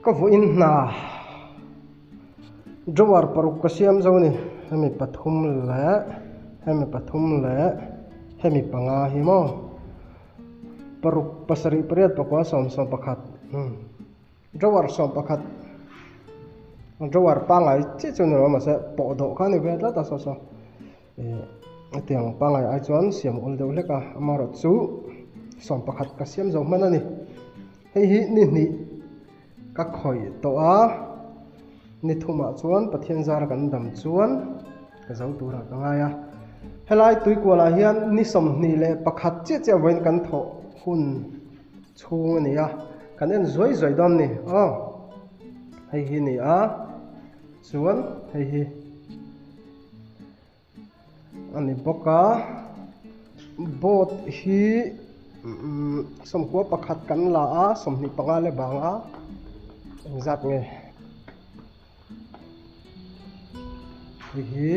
Ka vawiin hna drawer paruk ka siam zo a ni hemi pathum leh hemi pathum leh hemi panga hi maw paruk pasarih pariat pakua sawm sawm pakhat umm drawer sawm pakhat drawer pangngai chiah chu a ni lo a mahse pawh dawh kha a ni ve tlat a saw saw Ih hetiang pangngai ai chuan siam awl deuh hlek a, amaherawhchu sawm pakhat ka siam zo hman a ni. Hei hi ni hnih ka khawih tawh a, ni thumah chuan Pathian zara kan dam chuan ka zo turah ka ngai a. Helai tuikualah hian ni 21 chiah chiah vawiin kan thawh hun chhung a ni a, kan en zuai zuai dawn a ni aw. Hei hi ni a, chuan hei hi. A ni bawk a boat hi sawmkua pakhat kan la a 25 leh bang a engzat nge hei hi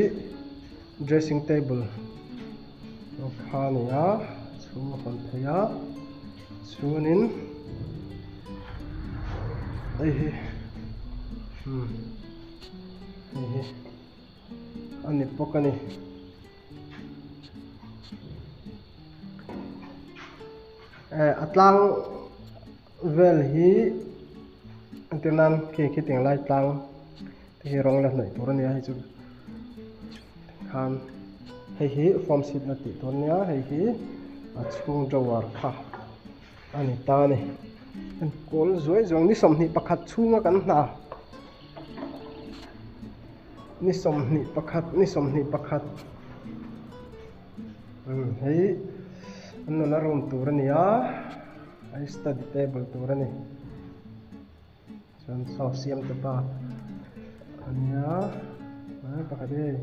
dressing table kha a ni a chhung a hawn thei a chuanin hei hi umm hei hi. a ni bawk a ni. Eh a tlang vel hi entir nan khi khi tiang lai tlang te hi rawng la hnawih tur a nia hei chu khan hei hi form sheet la tih tur a nia hei hi a chhung drawer kha a ni ta a ni. Kawl zuai zuai ni 21 chhunga kan hna. Ni 21 ni 21 umm hei an nula room tur a ni a hei study table tur a ni chuan saw siam te pa a nia hei pakhat hi hei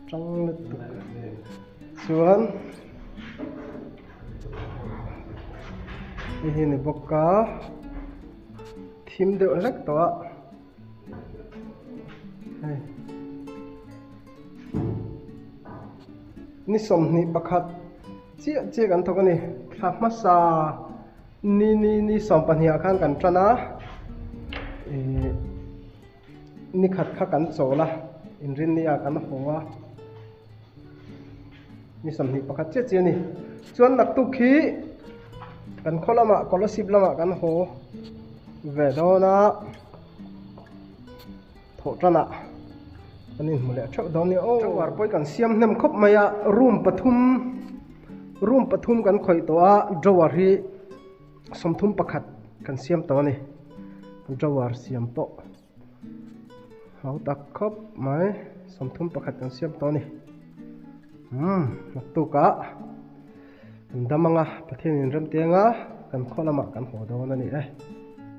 tang lutuk chuan hei hi a ni bawk a. Thim deuh hlek tawh a hei ni 21 chiah chiah kan thawk a ni thla hmasa ni ni ni 12 ah khan kan tan a ih ni khat kha kan chawl a inrinni ah kan haw a ni 21 chiah chiah a ni chuan naktuk hi kan khaw lamah scholarship lamah kan haw ve dawn a thawh tanah kan inhmu leh theuh dawn a ni aw tower pawh hi kan siam hnem khawp mai a room pathum room pathum kan khawih tawh a drawer hi 31 kan siam tawh a ni drawer siam pawh. Hau tak khawp mai 31 kan siam tawh a ni umm naktukah kan dam anga Pathian in rem te anga kan khaw lamah kan haw dawn a ni e.